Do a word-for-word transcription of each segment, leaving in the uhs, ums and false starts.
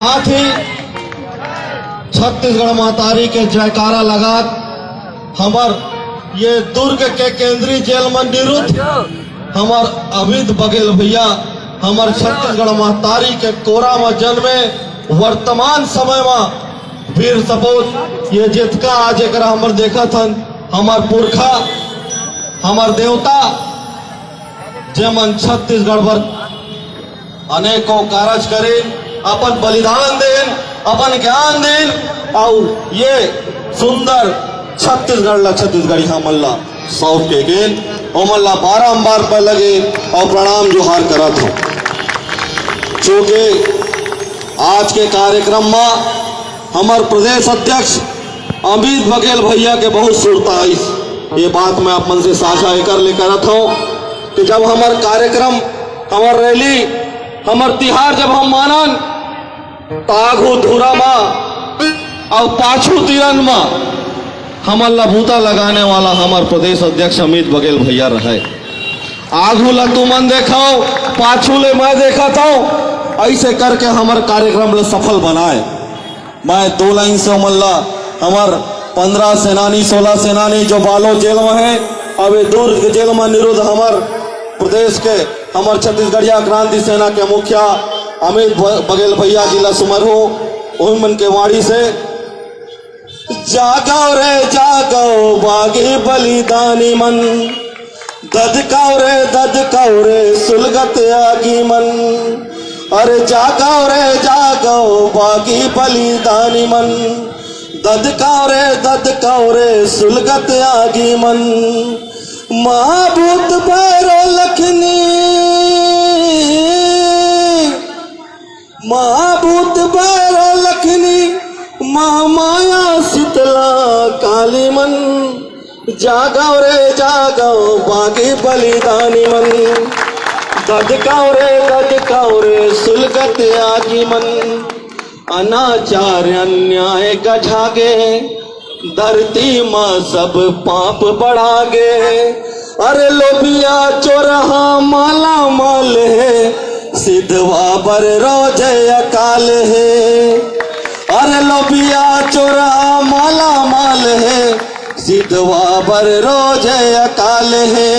साथ ही छत्तीसगढ़ महतारी के जयकारा लगात हमर ये दुर्ग के केंद्रीय जेल में निरुद्ध हमर अमित बघेल भैया, हमर छत्तीसगढ़ महतारी के कोरा में जन्मे, वर्तमान समय में वीर सपूत, ये जितका आज एकरा हमर देखत हन, हमर पुरखा, हमर देवता, जेमन छत्तीसगढ़ बर अनेकों कारज करिन, अपन बलिदान देन, अपन ज्ञान देन, अउ ये सुंदर छत्तीसगढ़ ला छत्तीसगढ़िया मन ला सौंप के गेन। ओमन ला बारंबार पैर लगे अउ प्रणाम जोहार करत हूँ। चूंकि आज के कार्यक्रम में हमर प्रदेश अध्यक्ष अमित बघेल भैया के बहुत सुरता आइस, ये बात मैं आप मन से साझा एकर ले करत हूँ कि जब हमर कार्यक्रम, हमर रैली, हमर तिहार जब हम मानन, त आघू धुरा मा अउ पाछू तिरन मा हमन ला बूता लगाने वाला हमर प्रदेश अध्यक्ष अमित बघेल भैया रहे। आघू ला तुमन देखव, पाछू ले मैं देखत हूँ, ऐसे करके हमर कार्यक्रम ला सफल बनाए। मैं दो लाइन से ओमन ला, हमर पंद्रह सेनानी, सोलह सेनानी जो बालोद जेल में है, अब ये दुर्ग जेल में निरुद्ध हमर प्रदेश के, हमर छत्तीसगढ़िया क्रांति सेना के मुखिया अमित ब-, बघेल भैया जी ला सुमरहूँ, ओमन के वाणी से। जागव रे जागव बागी बलिदानी मन, ददकाव रे ददकाव रे सुलगत आगी मन। अरे जागव रे जागव बागी बलिदानी मन, ददकाव रे ददकाव रे सुलगत आगी मन। माँ भूत भैरव लखनी, माँ भूत भैरव लखनी, माँ माया शीतला काली मन। जागव रे जागव बागी बलिदानी मन, ददकाव रे ददकाव रे सुलगत आगी मन। अनाचार अन्याय गझागे, धरती मा सब पाप बढ़ागे। अरे लोभिया चोरहा माला माल हे, सिधवा बर रोज अकाल हे। अरे लोभिया चोरहा माला माल हे, सिधवा बर रोज अकाल हे।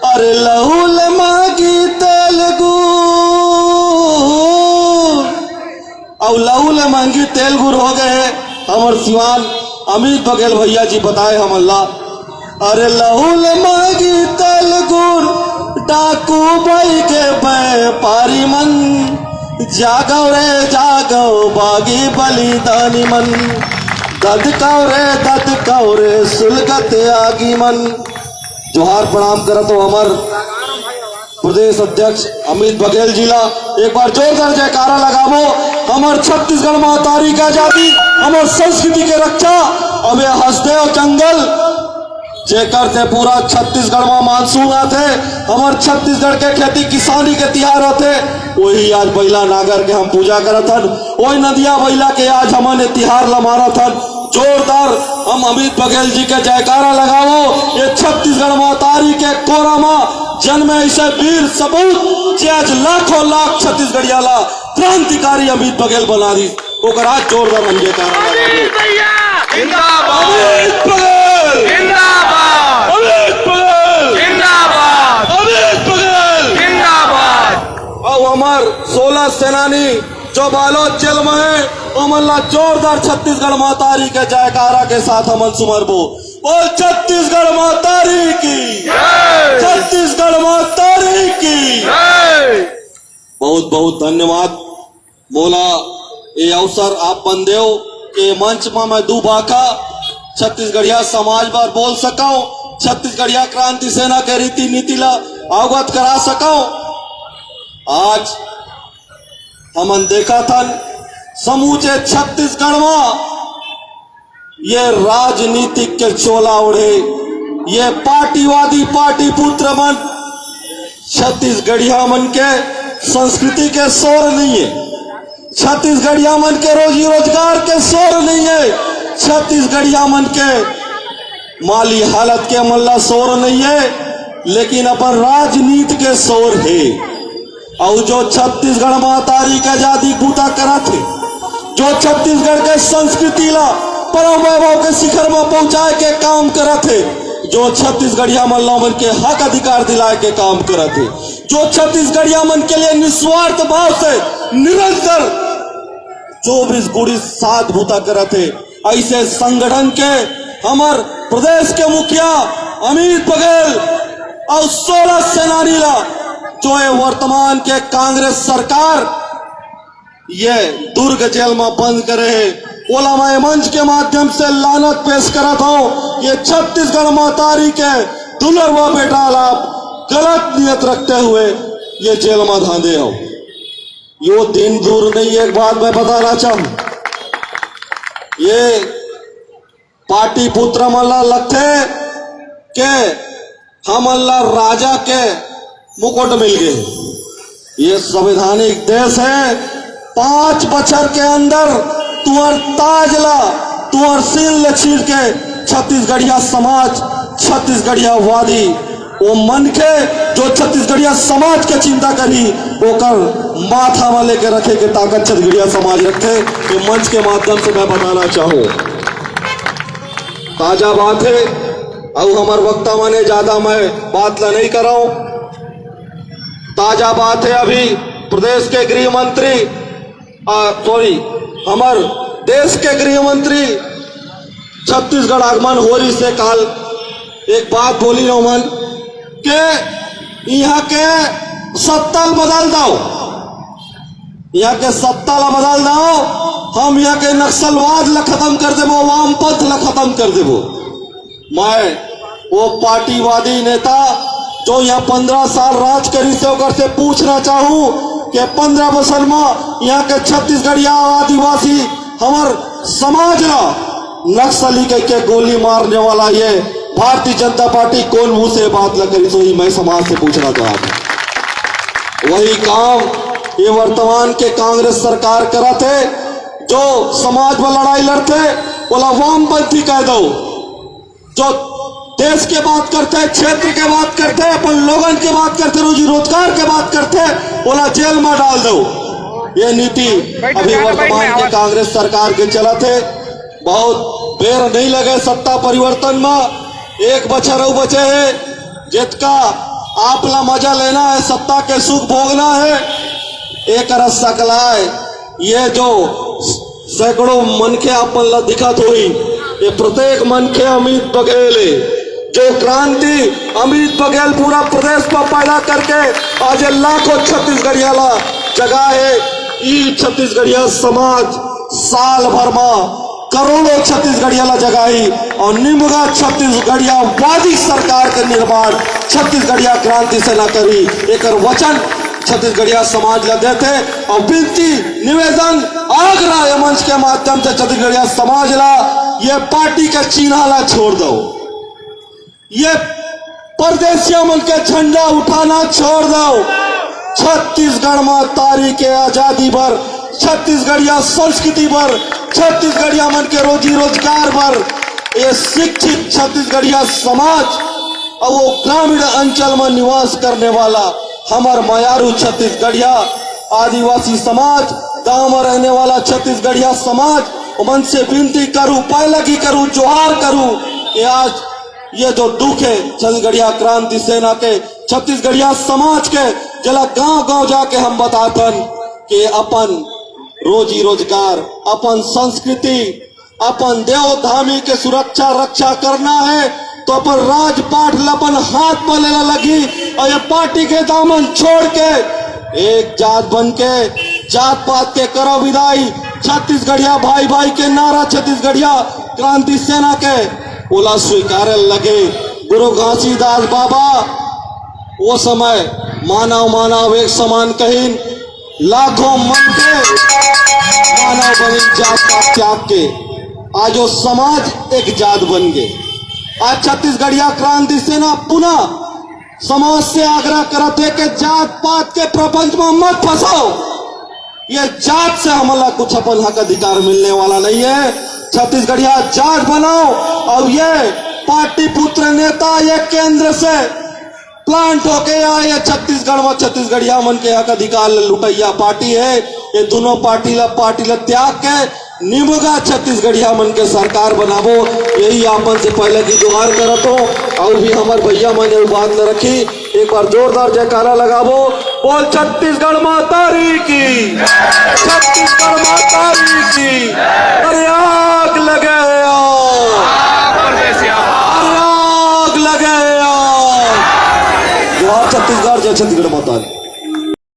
अरे लहू ले मांगी तेल गुर, अउ लहू ले मांगी तेल गुर हो गए हमर सिवान अमित बघेल भैया जी बताए हमन ला। अरे लहू ले मांगी तेल गुर, डाकू भाई के व्यापारी मन, जागव रे जागव बागी बलिदानी मन, ददकाव रे ददकाव रे सुलगत आगी मन। जोहार प्रणाम करत हो हमर प्रदेश अध्यक्ष अमित बघेल जी ला। एक बार जोरदार जयकारा लगाबो। हमर छत्तीसगढ़ महतारी के आजादी, हमर संस्कृति के रक्षा। अब ये हसदेव जंगल, जेकर से पूरा छत्तीसगढ़ मा मानसून आथे, हमर छत्तीसगढ़ के खेती किसानी के तिहार होथे, वही आज बइला नांगर के हम पूजा करत हन, वही नदिया बइला के आज हमन ये तिहार ला मानत हन। जोरदार हम अमित बघेल जी के जयकारा लगावो। ये छत्तीसगढ़ महतारी के कोरा मा जन्मे ऐसे वीर सपूत, जे आज लाखों लाख छत्तीसगढ़िया ला क्रांतिकारी अमित बघेल बना दी, ओकर आज जोरदार हम जयकारा लगावो। अमित भैया जिंदाबाद। अमित बघेल जिंदाबाद। अमित बघेल जिंदाबाद। अमित बघेल जिंदाबाद। अउ हमर सोलह सेनानी जो बालोद जेल में है, ओमन ला जोरदार छत्तीसगढ़ महतारी के जयकारा के साथ हमन सुमरबो। बोल छत्तीसगढ़ महतारी की, जय। छत्तीसगढ़ महतारी की। जय। बहुत बहुत धन्यवाद। मोला ये अवसर आप मन देव के मंच में मैं दू बाखा छत्तीसगढ़िया समाज बर बोल सकव, छत्तीसगढ़िया क्रांति सेना के रीति नीति ला अवगत करा सकव। आज हमन देखत हन समूचे छत्तीसगढ़ मा ये राजनीतिक के चोला ओढ़े, ये पार्टीवादी पार्टी पुत्र मन छत्तीसगढ़िया मन के संस्कृति के शोर नहीं है, छत्तीसगढ़िया मन के रोजी रोजगार के शोर नहीं है, छत्तीसगढ़िया मन के माली हालत के मन ला शोर नहीं है, लेकिन अपन राजनीति के शोर है। अउ जो छत्तीसगढ़ महतारी के आजादी बूता करत हे, जो छत्तीसगढ़ के संस्कृति ला परम वैभव के शिखर म पहुंचाए के काम करत हे, जो छत्तीसगढ़िया मन ला मन के हक अधिकार दिलाए के काम करत हे, जो छत्तीसगढ़िया मन के लिए निस्वार्थ भाव से निरंतर चौबीस गुड़ी सात बूता करत हे, ऐसे संगठन के हमर प्रदेश के मुखिया अमित बघेल अउ सोलह सेनानी ला, जो ये वर्तमान के कांग्रेस सरकार ये दुर्ग जेल म बंद करे हे, ओला मैं मंच के माध्यम से लानत पेश करत हूं। ये छत्तीसगढ़ महतारी के दुलरवा बेटा ला गलत नियत रखते हुए ये जेल म धांदे हो। यो दिन दूर नहीं, एक बात मैं बताना चाहूं, ये पाटलिपुत्र मन ला लगथे के हमन ला राजा के मुकुट मिल गे। ये संवैधानिक देश हे, पांच बछर के अंदर तुंहर ताज ला, तुंहर सील ला छील के छत्तीसगढ़िया समाज, छत्तीसगढ़िया वादी, वो मनखे जो छत्तीसगढ़िया समाज के चिंता करही, ओकर माथा म लेके रखे के ताकत छत्तीसगढ़िया समाज रखथे। ये मंच के माध्यम से मैं बताना चाहूं, ताजा बात हे, अउ हमर वक्ता मन हे, ज्यादा मैं बात ला नहीं कराऊं। ताजा बात हे, अभी प्रदेश के गृह मंत्री, आ, सॉरी, हमर देश के गृह मंत्री छत्तीसगढ़ आगमन हो रहिस हे काल। एक बात बोलिन ओमन के इहां के सत्ता ल बदल दव, इहां के सत्ता ला बदल दव, हम इहां के नक्सलवाद ला खत्म कर देबो, वामपंथ ला खत्म कर देबो। मैं वो पार्टीवादी नेता जो इहां पंद्रह साल राज करिस हे, ओकर से पूछना चाहूं कि पंद्रह बछर म इहां के छत्तीसगढ़िया आदिवासी हमर समाज ला नक्सली कहिके गोली मारने वाला ये भारतीय जनता पार्टी कोन मुंह से बात ला करिस, वही मैं समाज से पूछना चाहत हूं। वही काम ये वर्तमान के कांग्रेस सरकार करत हे, जो समाज म लड़ाई लड़थे, ओला वामपंथी कह दव। जो देश के बात करथे, क्षेत्र के बात करथे, अपन लोगन के बात करथे, रोजी रोजगार के बात करथे, ओला जेल म डाल दव। ये नीति अभी वर्तमान के कांग्रेस सरकार के चलत हे। बहुत बेर नहीं लगे सत्ता परिवर्तन म, एक बछर अउ बचे हे। जेतका आप ला मजा लेना हे, सत्ता के सुख भोगना हे, एकरा सकलाय ये जो सैकड़ों मनखे आप मन ला दिखत होही, ये प्रत्येक मनखे अमित बघेल हे, जो क्रांति अमित बघेल पूरा प्रदेश म पैदा करके आज ये लाखों छत्तीसगढ़िया ला जगाए हे। ई छत्तीसगढ़िया समाज साल भर म करोड़ों छत्तीसगढ़िया ला जगाही अउ निमगा छत्तीसगढ़िया वादी सरकार के निर्माण छत्तीसगढ़िया क्रांति सेना करही, एकर वचन छत्तीसगढ़िया समाज ला देथे। अउ विनती, निवेदन, आग्रह ये मंच के माध्यम से छत्तीसगढ़िया समाज ला ये पार्टी के चिन्हा ला छोड़ दव। ये परदेसिया मन के झंडा उठाना छोड़ दव। छत्तीसगढ़ महतारी के आजादी बर, छत्तीसगढ़िया संस्कृति बर, छत्तीसगढ़िया मन के रोजी रोजगार बर, ये शिक्षित छत्तीसगढ़िया समाज अउ वो ग्रामीण अंचल म निवास करने वाला हमर मयारू छत्तीसगढ़िया आदिवासी समाज, गांव म रहने वाला छत्तीसगढ़िया समाज, ओमन से विनती करूं, पैलगी करूं, जोहार करूं कि आज ये जो दुख हे छत्तीसगढ़िया क्रांति सेना के, छत्तीसगढ़िया समाज के, जेला गांव-गांव जाके हम बताथन कि अपन रोजी रोजगार, अपन संस्कृति, अपन देव धामी के सुरक्षा रक्षा करना हे, तो अपन राजपाट ल अपन हाथ म लेना लगही अउ ये पार्टी के दामन छोड़ के एक जात बन के जात पात के करव विदाई। छत्तीसगढ़िया भाई भाई के नारा, छत्तीसगढ़िया क्रांति सेना के, ओला स्वीकारे लगे। गुरु घासीदास बाबा वो समय मानव मानव एक समान कहिन, लाखों मनखे मानव बनिन जात पात त्याग के, आज वो समाज एक जात बन गे। आज छत्तीसगढ़िया क्रांति सेना पुनः समाज से आग्रह करत हे कि जात पात के प्रपंच म मत फंसव। ये जात से हमन ला कुछ अपन हक अधिकार मिलने वाला नहीं हे। छत्तीसगढ़िया जात बनव अउ ये पाटलिपुत्र नेता, ये केंद्र से प्लांट होके आए हे छत्तीसगढ़ म, छत्तीसगढ़िया मन के हक अधिकार ल लुटइया पार्टी हे। ये दोनों पार्टी ल, पार्टी ल त्याग के निमगा छत्तीसगढ़िया मन के सरकार बनाबो। यही आप मन से पहले की गुहार करत हो। अउ भी हमर भैया मन ये बात ल रखी, एक बार जोरदार जयकारा लगाबो। बोल छत्तीसगढ़ माता री की, छत्तीसगढ़ माता री की। अरे आग लगे आग, अरे आग लगे आग। जोहार छत्तीसगढ़, जय छत्तीसगढ़ माता री।